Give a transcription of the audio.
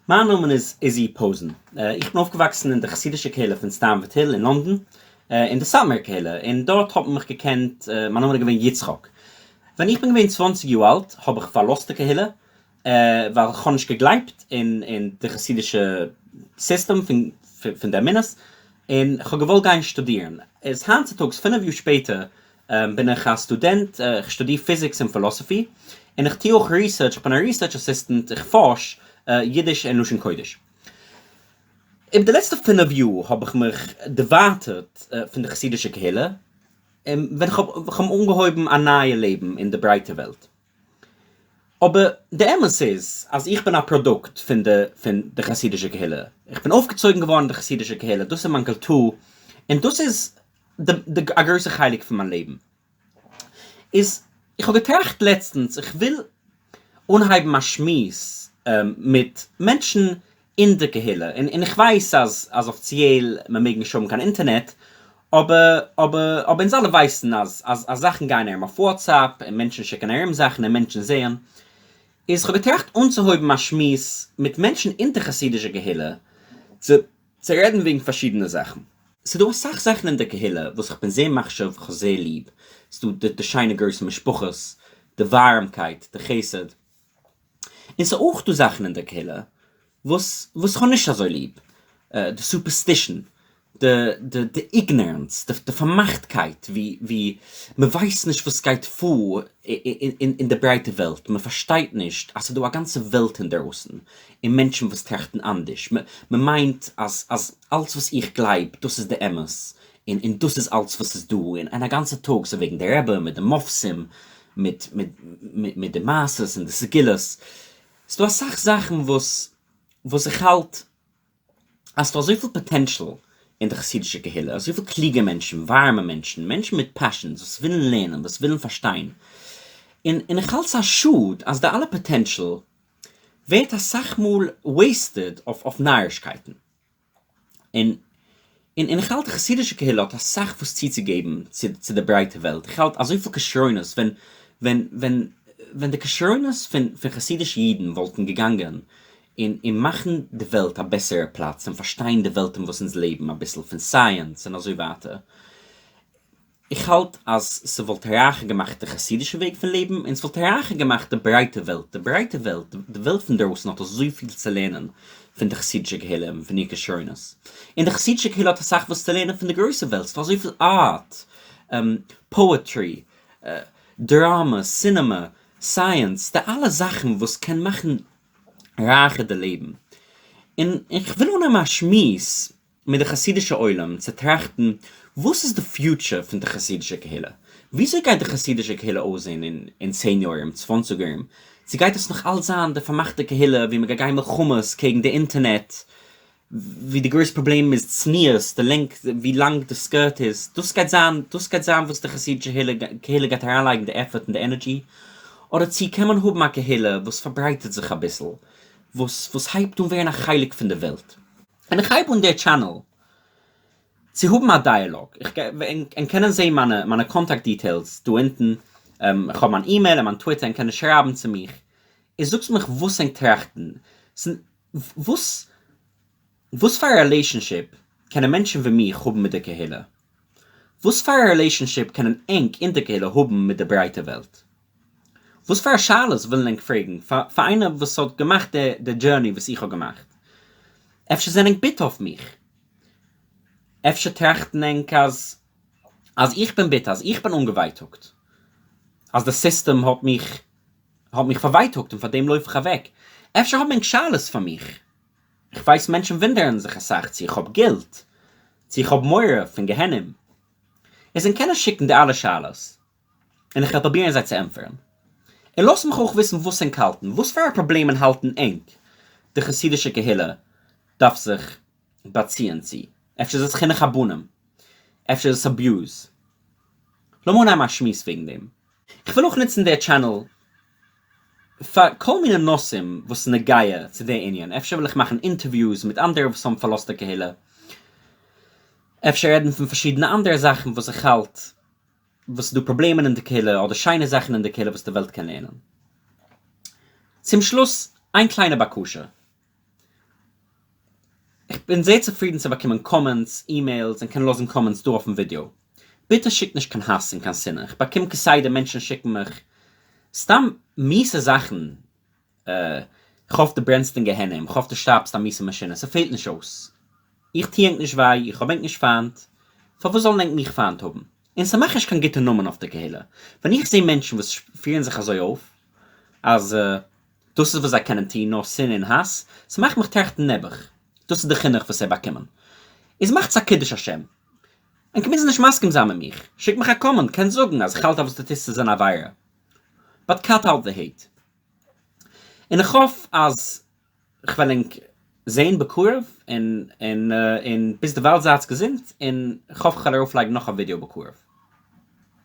מיין נאמען איז איזי פאזען. איך בין אויפגעוואקסן אין די חסידישע קהילה פון סטעמפארד היל אין לאנדאן, אין די סאטמארער קהילה, און דארט האט מען מיך געקענט, מיין נאמען איז געווען יצחק. ווען איך בין געווען צוואנציג יאר אלט האב איך פארלאזט די קהילה, ווייל איך האב נישט געגלייבט אין די חסידישע סיסטעם פון די אמונות, און איך האב געוואלט גיין שטודירן. איז היינט צוטאגס, פינף יאר שפעטער, בין איך א סטודענט, איך שטודיר physics און philosophy, און איך טו אויך research, איך בין א research assistant, איך פארש אידיש און לשון קודש. איבער די לעצטע פינף יאר האב איך מיך דערווייטערט פון די חסידישע קהילה, און ווען איך האב אנגעהויבן א נייע לעבן אין די ברייטע וועלט. אבער די אמת איז אז איך בין א פראדוקט פון די פון די חסידישע קהילה, איך בין אויפגעצויגן געווארן אין די חסידישע קהילה, דאס איז מיין קולטור, און דאס איז די די א גרויסע חלק פון מיין לעבן. איז איך האב געטראכט לעצטנס איך וויל אנהייבן א שמועס מיט מענטשן אין די קהילה, און און איך ווייס אז אז אפיציעל מען מעג נישט האבן קיין אינטערנעט, אבער אבער אבער אונז אלע ווייסן אז אז אז זאכן גייען ארום אויף וואטסעפפ און מענטשן שיקן ארום זאכן און מענטשן זעען, איז כ'האב געטראכט אנצוהויבן א שמועס מיט מענטשן אין די חסידישע קהילה צו צו רעדן וועגן פארשידענע זאכן. ס'דא אסאך זאכן אין די קהילה וואס כ'בין זייער מחשיב, כ'האב זייער ליב, ס'דא די שיינע גרויסע משפחות, די ווארעמקייט, די חסד, און ס'איז אויך דא זאכן אין די קהילה וואס וואס כ'האב נישט אזוי ליב, די superstition, די די די ignorance, די פארמאכטקייט ווי ווי מ'ווייסט נישט וואס גייט פאר אין די ברייטע וועלט, מ'פארשטייט נישט אז ס'איז דא א גאנצע וועלט אינדערויסן, און מענטשן וואס טראכטן אנדערש, מ'מיינט אז אז אלץ וואס איך גלייב דאס איז די אמת, און און דאס איז אלץ וואס איז דא, און און א גאנצע טאג ס'איז וועגן די רבי מיט די מופתים, מיט מיט מיט די מעשות און די סגולות, ס'דא אסאך זאכן וואס וואס איך האלט אז ס'דא אזויפיל potential אין די חסידישע קהילה, אזויפיל קלוגע מענטשן, ווארעמע מענטשן, מענטשן מיט passions וואס ווילן לערנען, וואס ווילן פארשטיין, און און איך האלט ס'איז א שאד אז די אלע potential ווערט אסאך מאל wasted אויף אויף נארישקייטן. און און און איך האלט די חסידישע קהילה האט אסאך וואס צוצוגעבן צו צו די ברייטע וועלט, איך האלט אזויפיל כשרונות ווען ווען ווען ווען די כשרונות פון פון חסידישע אידן וואלטן געגאנגען און און מאכן די וועלט א בעסערע פלאץ און פארשטיין די וועלט אין וואס אונז לעבן אביסל פון סייענס און אזוי ווייטער, איך האלט אז ס'וואלט רייכער געמאכט די חסידישע וועג פון לעבן, און ס'וואלט רייכער געמאכט די ברייטע וועלט, די ברייטע וועלט, די וועלט פון דרויסן האט אזויפיל צו לערנען פון די חסידישע קהילה און פון איר כשרונות, און די חסידישע קהילה האט אסאך וואס צו לערנען פון די גרויסע וועלט, ס'דא אזויפיל art, poetry, דראמא, סינעמע, סייענס, די אלע זאכן וואס קען מאכן רייכער די לעבן, און איך וויל אנהייבן א שמועס מיט די חסידישע עולם צו טראכטן וואס איז די future פון די חסידישע קהילה? וויאזוי גייט די חסידישע קהילה אויסזען אין צען יאר ארום, צוואנציג יאר ארום? צו גייט עס נאך אלץ זיין די פארמאכטע קהילה ווי מ'גייט גיין מלחמות קעגן די אינטערנעט, ווי די גרויסע פראבלעם איז צניעות, די length, ווי לאנג די skirt איז, דאס גייט זיין, דאס גייט זיין וואס די חסידישע קהילה גייט אריינלייגן די effort און די energy? אדער צו קען מען האבן א קהילה וואס פארברייטערט זיך אביסל, וואס וואס הייבט אן ווערן א חלק פון די וועלט? און איך הייב אן דער channel צו האבן א דיאלאג, איך גיי ענק קענען זעהן מיינע מיינע contact details דא אונטן, איך האב מיין אימעיל און מיין טוויטער ענק קענען שרייבן צו מיך, און זאגטס מיך וואס ענק טראכטן, וואס וואס פאר א relationship קענען מענטשן ווי מיך האבן מיט די קהילה? וואס פאר א relationship קענען ענק אין די קהילה האבן מיט די ברייטע וועלט? וואס פאר שאלות ווילן ענק פרעגן פאר איינער וואס האט געמאכט די journey וואס איך האב געמאכט? אפשר זענען ענק ביטער אויף מיך? אפשר טראכטן ענק אז אז איך בין ביטער, אז איך בין אנגעווייטאגט, אז די סיסטעם האט מיך האט מיך פארווייטאגט און פאר דעם לויף איך אוועק? אפשר האבן ענק שאלות פאר מיך? איך ווייס מענטשן וואונדערן זיך אסאך צו איך האב guilt, צו איך האב מורא פון גיהנום. איז ענק קענען שיקן די אלע שאלות און איך וועל פרובירן זיי צו ענטפערן. און לאזט מיך אויך וויסן וואס ענק האלטן, וואס פאר א פראבלעמען האלטן ענק די חסידישע קהילה דארף זיך באציען צו? אפשר איז עס חינוך הבנים? אפשר איז עס abuse? לאמיר אנהייבן א שמועס וועגן דעם. איך וויל אויך נוצן דער channel פאר כל מיני נושאים וואס איז נוגע צו דער ענין, אפשר וויל איך מאכן interviews מיט אנדערע וואס האבן פארלאזט די קהילה, אפשר רעדן פון פארשידענע אנדערע זאכן וואס איך האלט וואס איז דא פראבלעמען אין די קהילה אדער שיינע זאכן אין די קהילה וואס די וועלט קען לערנען. צום שלוס איין קליינע בקשה. בין זייער צופרידן צו באקומען comments, emails, און קען לאזן comments דא אויפן ווידיאו. ביטע שיקט נישט קיין האס און קיין שנאה, איך באקום כסדר מענטשן שיקן מיך סתם מיסע זאכן, כ'האף דו ברענסט אין גיהנום, כ'האף דו שטארבסט א מיסע משונה, ס'פעלט נישט אויס. איך טוה ענק נישט וויי, איך האב ענק נישט פיינט, פארוואס זאלן ענק מיך פיינט האבן? און ס'מאכט נישט קיין גוטע נאמען אויף די קהילה, ווען איך זעה מענטשן וואס פירן זיך אזוי אויף, אז דאס איז וואס זיי קענען טון, נאר שנאה און האס, ס'מאכט מיך טראכטן נעבעך, דאס איז די חינוך וואס זיי באקומען. איז מאכטס א קידוש השם. ענק מוזן נישט מסכים זיין מיט מיך, שיק מיך א comment, קענסט זאגן אז כ'האלט אז וואס דו טוסט איז אן עבירה, but cut out the hate. און איך האף אז כ'וועל ענק זעהן בקרוב, און און און ביז דערווייל זייטס געזונט, און כ'האף כ'וועל ארויפלייגן נאך א ווידיאו בקרוב.